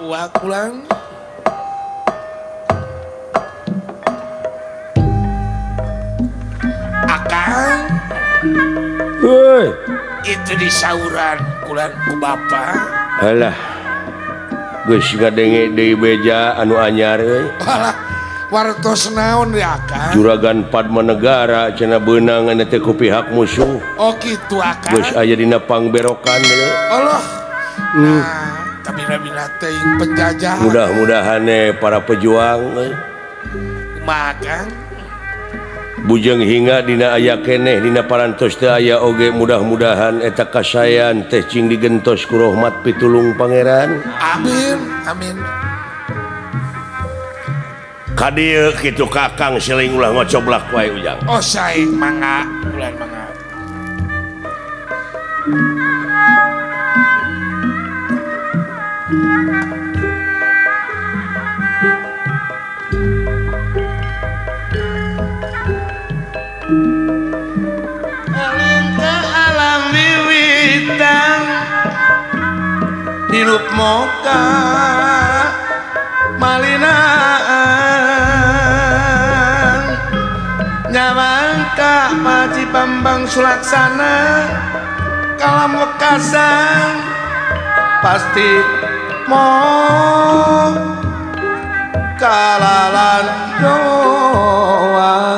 Papua kulang. Akang. Heuy. Itu di sauran kulan ku bapa. Alah. Geus ngadenge deui beja anu anyar euy. Alah, wartos naon ya Akang? Juragan Padma Negara cenah beunang anu teh ku pihak musuh. Oh kitu Akang. Geus aya dina pangberokan deui. Allah. Nah, kabina-bina teuing penjajah. Mudah-mudahan para pejuang euy. Kumaha Kang? Bujeng hingga dina aya keneh dina parantos teu aya oge mudah-mudahan eta kasayan teh cing digentos ku rahmat pitulung Pangeran. Amin, amin. Ka dieu kitu Kakang seling ulah ngocoblak wae Ujang. Oh sae mangga, bulan mangga. Hirup moka malinaan nyawangka Paji Bambang Sulaksana kalam wekasan pasti mo kalalan doang.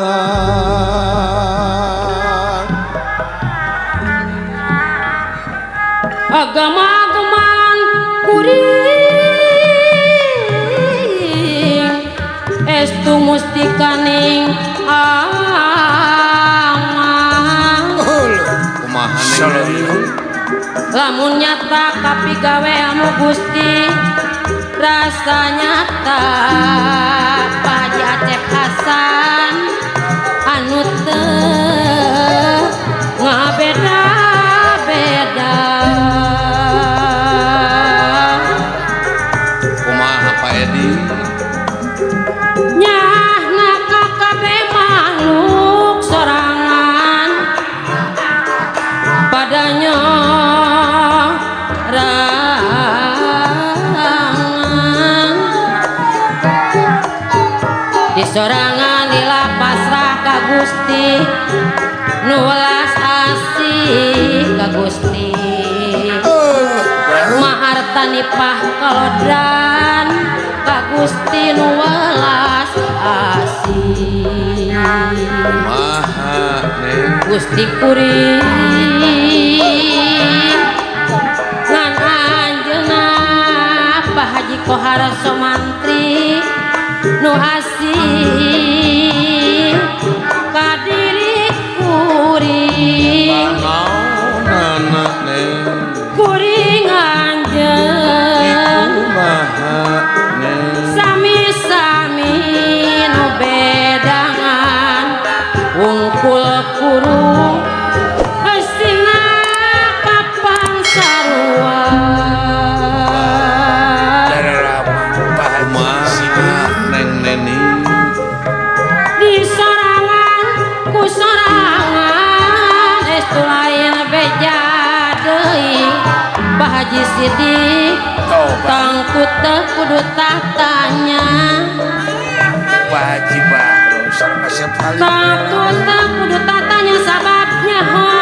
Agama kuring estu mustikaning aman kumaha neng lamun nyata kapigawe anu Gusti rasa nyata Pak Haji Acep Hasan anu teu ngabeda-beda. Kumaha Pak Edi? Nyahna kakabeh makhluk sorangan padanya rangan di sorangan lila pasrah ka Gusti nu welas asih ka Gusti maharta nipah kalodran ka Gusti nu welas asih. Kumaha neng? Gusti kuring ngan anjeunna Pak Haji Kohar Somantri nu asih ka diri kuring. Naonana neng? Kuring anjeun Kumaha neng? sami-sami nu bedangan wungkul kurung eusina kapang sarua. Pak Haji Kumaha Sidik. neng Neni? Di sorangan ku sorangan estu lain beja deui Pak Haji Sidik tangkut teu kudu tatanya. Pak Haji Bahro sareng Asep Halim. Tangkut teu kudu tatanya sababnya ho